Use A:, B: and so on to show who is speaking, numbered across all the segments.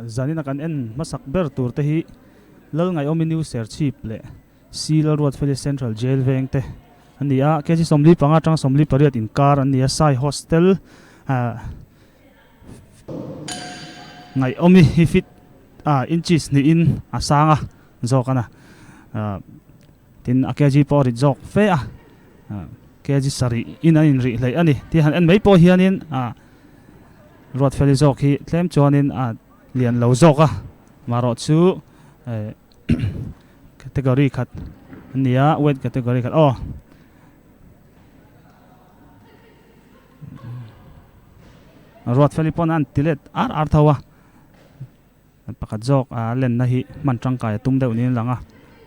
A: Zanina kan en hmasak ber tur te hi Lalngaihawmi New Serchhip leh C Lalruatfeli Central Jail veng te an ni a, kg 45 atanga 48 inkar an ni a, Sai Hostel Ngaihawmi hi fit inches hnihin a sang a zawk a na, tin a kg pawh a rit zawk fe a, kg sarih in an inrih hleih a ni tih han en mai pawh hianin Ruatfeli zawk hi tlem chuanin a lian lo zawk a, marawh chu category khat a ni a, weight category khat aw. Ruatfeli pawn an ti let ar ar tho a, pakhat zawk a lenna hi hman tangkai a tum deuh niin a lang a,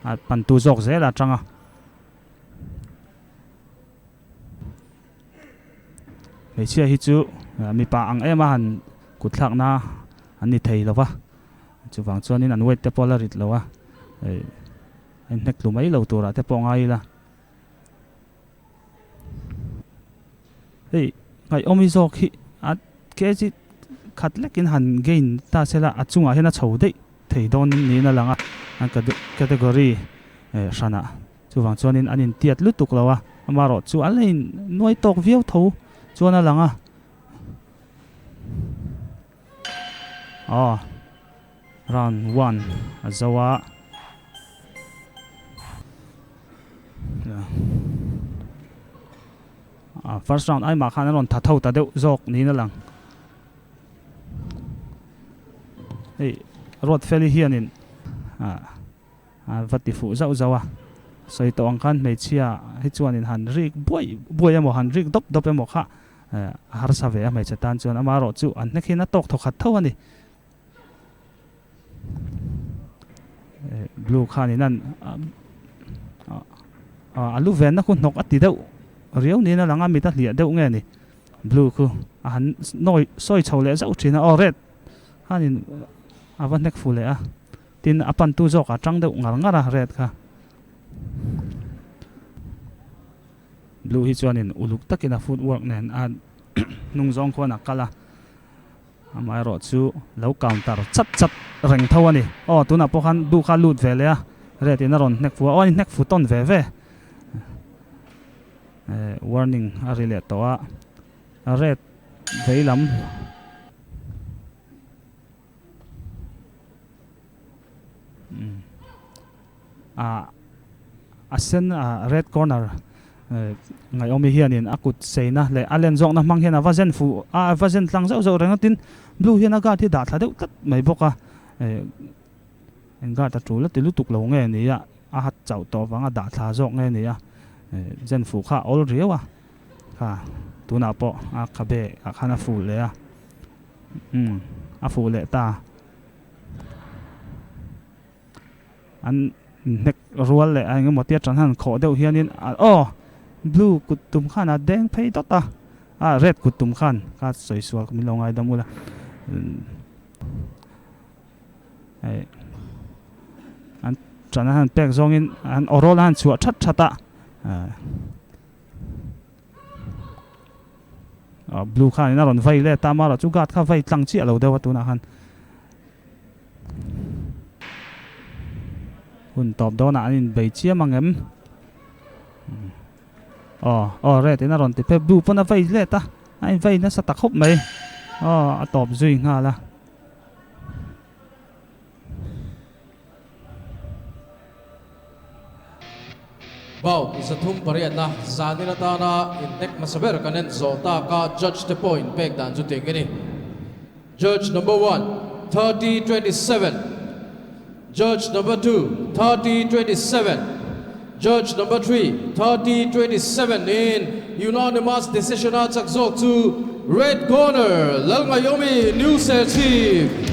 A: a pantu zawk zel a tang a. Hmeichhia hi chu mipa ang em a han kut thlakna an ni thei lo va, chuvang chuanin an weight te pawh la rit lo a, a inhnek tlu mai lo turah te pawh ngai ila. Hei ngaihawmi zawk hi a kg khat lekin han gain ta se la a chungah hian a chho daih thei dawn niin a lang a, an category hranah. Chuvang chuanin an intiat lutuk lo a, amaherawh chu an la in nuai tawk viau tho chuan a lang a. Aw, round one a zo a. First round ai mah khan a rawn tha tho ta deuh zawk niin a lang. Hei Ruatfeli hianin A va ti fuh zauh zauh a, sawi tawh ang khan hmeichhia hi chuanin han rik buai buai emaw han rik dawp dawp emaw kha a harsa ve a hmeichhe tan chuan amaherawh chu an hnek hian a tawk thawkhat tho a ni. Blue khanin an a lu venna khu hnawk a ti deuh riau niin a lang a, mit a hliah deuh nge ni blue khu a han nawi sawi chho leh zauh thin a, aw red khanin a va hnek fuh leh a. Tin, a pantu zawk a tang deuh ngar ngar a, red kha. Blue hi chuanin uluk takin a footwork nen a hnung zawng khuan a kal a, amaherawh chu lo counter chat chat reng tho a ni. Aw, tunah pawh khan blue kha lut ve leh a, red in a rawn hnek fu a, aw a inhnek fu tawn ve ve. Warning a ri leh tawh a, red veilam. A sen a red corner ngaihawmi hianin a kut seina leh a len zawkna hmang hian a va zen fuh a va zen tlang zauh zauh reng a tin blue hian a guard hi dah thla deuh tlat mai bawk a eng guard a tul a ti lutuk lo nge ni a a hat chauh tawh vanga dah thla zawk nge ni a zen fuh kha a awl riau a kha tunah pawh a khabe ah khan a fuh leh a. Umm a fuh leh ta. An hnek rual leh a engemaw tia tan han khawh deuh hianin aw blue kut tum khan a deng phei dawt a, ah red kut tum khan ka sawi sual min lo ngaidam ula hei an tan a han pek zawngin an aw rawl a han chhuah that that a. Blue khanin a rawn vai let a, amaherawh chu guard kha vai tlang chiah lo deuh a tunah khan hun tawp dawnah an inbei chiam ang em? Aw aw red in a rawn ti phei blue pawn a vai let a, a invai nasa ta khawp mai aw a tawp zui nghal a.
B: Bout 38na zanin atana inhnek hmasa ber kan en zawh tak a, judge te pawh inpek dan chu tiang a ni. Judge number one, 30-27, Judge number two, 30-27, Judge number three, 30-27 in unanimous decision a chak zawk chu Red Corner Lalngaiomi New Serchhip.